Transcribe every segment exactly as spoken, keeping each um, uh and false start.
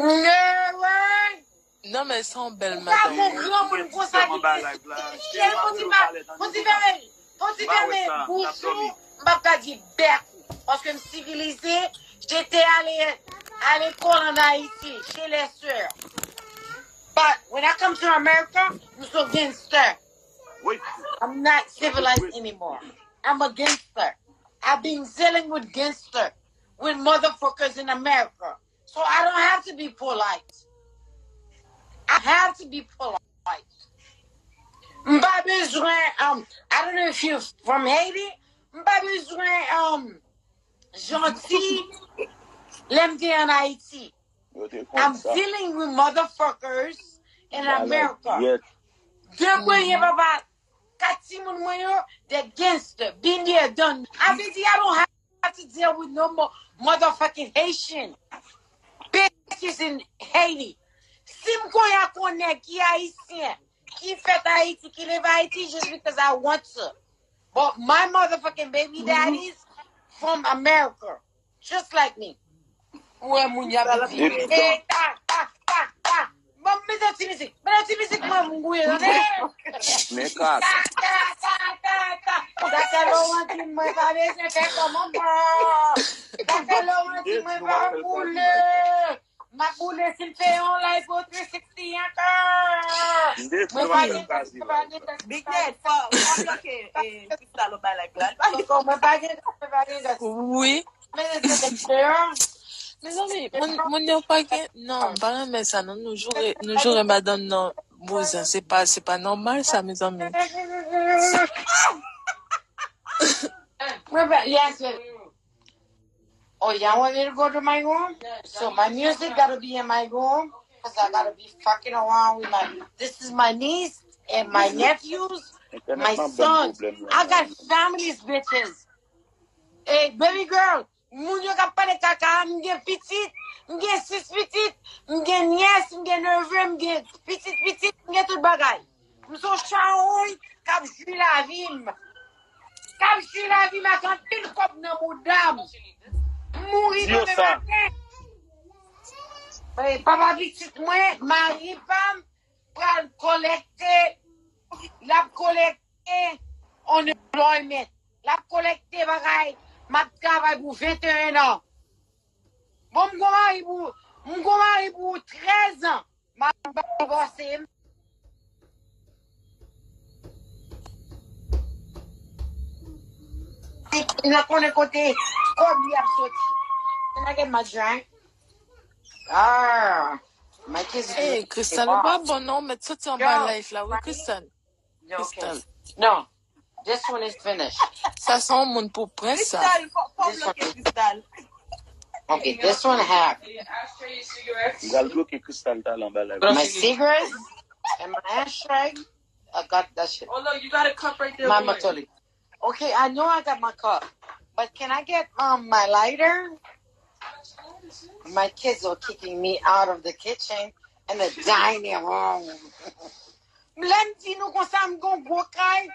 Never. Non, men se yon bèl Ou pa madanm. Gon granmoun konsa ki te chèl, fò ti fèmen, fò ti fèmen bouch ou, m p ap ka di bèk ou. Paske m sivilize, j'étais allé à l'école en Haïti, chez les sœurs. But when I come to America, m so gangster. Wait, I'm not civilized anymore. I'm a gangster. I've been dealing with gangster, with motherfuckers in America. So I don't have to be polite. I have to be polite. M pa bezwen, um, I don't know if you're from Haiti. M pa bezwen, um, janti lè m te an Ayiti. Yo te I'm konn sa. Dealing with motherfuckers in Bagay America. Yèt. De premye papa, kat timoun mwen yo, the gangster, been there, done. I mean, I don't have to deal with no more motherfucking Haitian bitches in Haiti. Si m konnen ak yon nèg ki ayisyen, ki fèt Ayiti, ki leve Ayiti, just because I want to. But my motherfucking baby daddies from America, just like me. Ou wè moun y ap viv. E ta, ta, ta, ta. Ban m mete yon ti mizik. Mete yon ti mizik mwen m gouye, tande? Men kat. Ta, ta, ta, ta, ta. Dakè Laurentine, mwen pa bezwen fè kòman mwen. Dakè Laurentine, mwen pa boule. M ap boule si m fè yon live pou three sixty ankò. Mwen pa gen, mwen pa gen. Big Ned, fò, fò bloke eh, Crystal ou bay like la. Ankò, mwen pa gen, mwen pa gen. Wi. Men se te deyò. Mezanmi, moun, moun yo pa gen, non, m pa renmen sa, non, nou joure, nou joure madanm nan bouzen, se pa, se pa nòmal sa, mezanmi. Mwen pa, yes, yes. Oh, y'all want me to go to my room? So my music gotta be in my room, 'cause I gotta be fucking around with my, this is my niece and my nephews, my sons. I got families, bitches. Hey, baby girl, moun yo k ap pale kaka, m gen pitit, m gen sis pitit, m gen nyès, m gen neve, m gen pitit pitit, m gen tout bagay. M se yon chawony k ap jwi lavi m. K ap jwi lavi m ak anpil kòb nan mouda m. M mouri demen maten. Papa pitit mwen, mari pa m, pral kolekte, l ap kolekte unemployment. L ap kolekte bagay, m ap travay pou venteyen an. Bon, m gon mari pou, m gon mari pou trèz an. M ap divòse. N ap konnen kote kòb li ap soti. Can I get my drink? Ah, my kids. Hey, Crystal, ou pa bon non, mèt soti anba live la, wi, Crystal. Crystal. No, this one is finished. Sa se yon moun pou prens sa. Crystal, fò fò bloke Crystal. Okay, this one have Gal bloke Crystal talè anba live. My cigarettes and my ashtray. I got that shit. Oh no, you got a cup right there. My Matoli. Okay, I know I got my cup, but can I get um my lighter? My kids are kicking me out of the kitchen and the dining room. Lè m di nou konsa, m gon gwo kay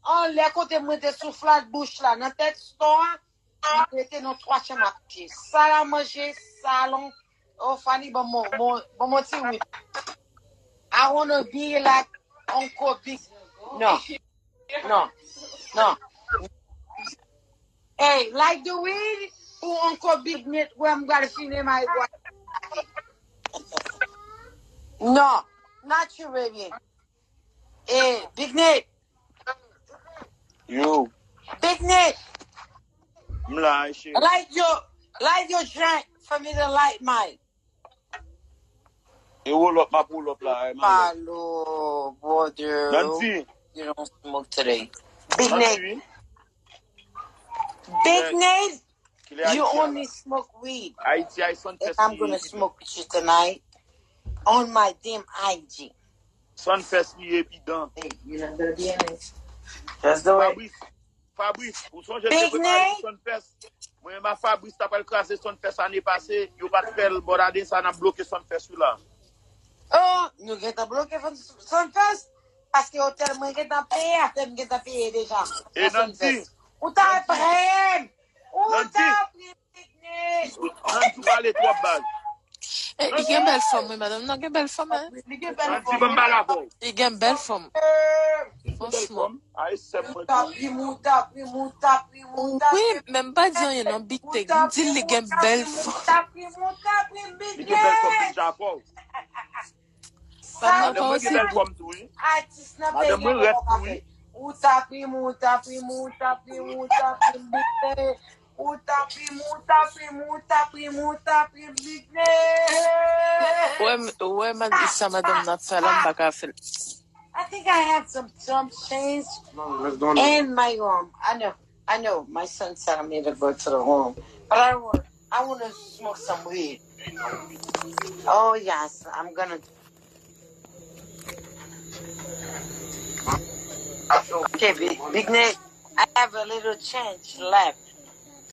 anlè kote mwen te sou flatbush la nan tèt store a. M rete nan twa chanm a kouche. Sal a manje, salon. Oh, Fanny, ban m, ban m, ban m ti wi. I wanna be like Uncle Big. No. No. No. Hey, like the weed ou Uncle Big Ned wè m pral fine may bwa. No, not you, baby. Hey, Big Ned. Yo, Big Ned. m la, cheri. Light your, light your drink for me to light mine. E roll up, m ap roll up la, eh, man. Palo, brother. Nancy, You don't smoke today. Big Ned. Nancy, Big Ned. Kilè You Ayiti a only la? Smoke weed. Ayiti a, Sunfest. And I'm gonna smoke with you tonight on my damn I G. Sunfest li evidan. Hey, you're not gonna be in it. Just do it. Fabrice, Fabrice, ou sonje te prepare pou Sunfest? Mwen menm a Fabrice ta pral kraze Sunfest ane pase, yo pa t fè l, bòdade sa n ap bloke Sunfest wi la. Oh, nou gentan bloke Sunfest paske otèl mwen gentan peye, afè m gentan peye deja. E Nancy, Ou ta pran m. Ou ta pran m. Nancy, ou pale twòp baz. Eh, li gen bèl fòm, wi, madanm. Non, gen bèl fòm, hein. Li gen bèl Ann di ban m pale avè w. Li gen bèl fòm. Li gen bèl Franchman. fòm. Ay, sè mwen Mouta, tou. pri mouta, pri mouta, pri mouta. Wi, men m pa di anyen non, Big Tech. M di li gen bèl fòm. Mouta, pri mouta, pri Li gen bèl fòm deja avè w. Madanm Madanm mwen gen bèl fòm tou, wi. Atis nan Madanm mwen rèd tou, wi. Mouta, pri mouta, pri mouta, pri mouta, pri mouta. Mouta, pri mouta, pri mouta, pri mouta, pri mouta. Wè, m- wè, mad- sa madanm nan ap fè la, m pa ka fè l. I think I have some jump change Non, let's go. in my room. I know, I know, my son telling me to go to the room, but I want, I want to smoke some weed. Oh yes, I'm gonna. Okay, Big, Big Neck, I have a little change left.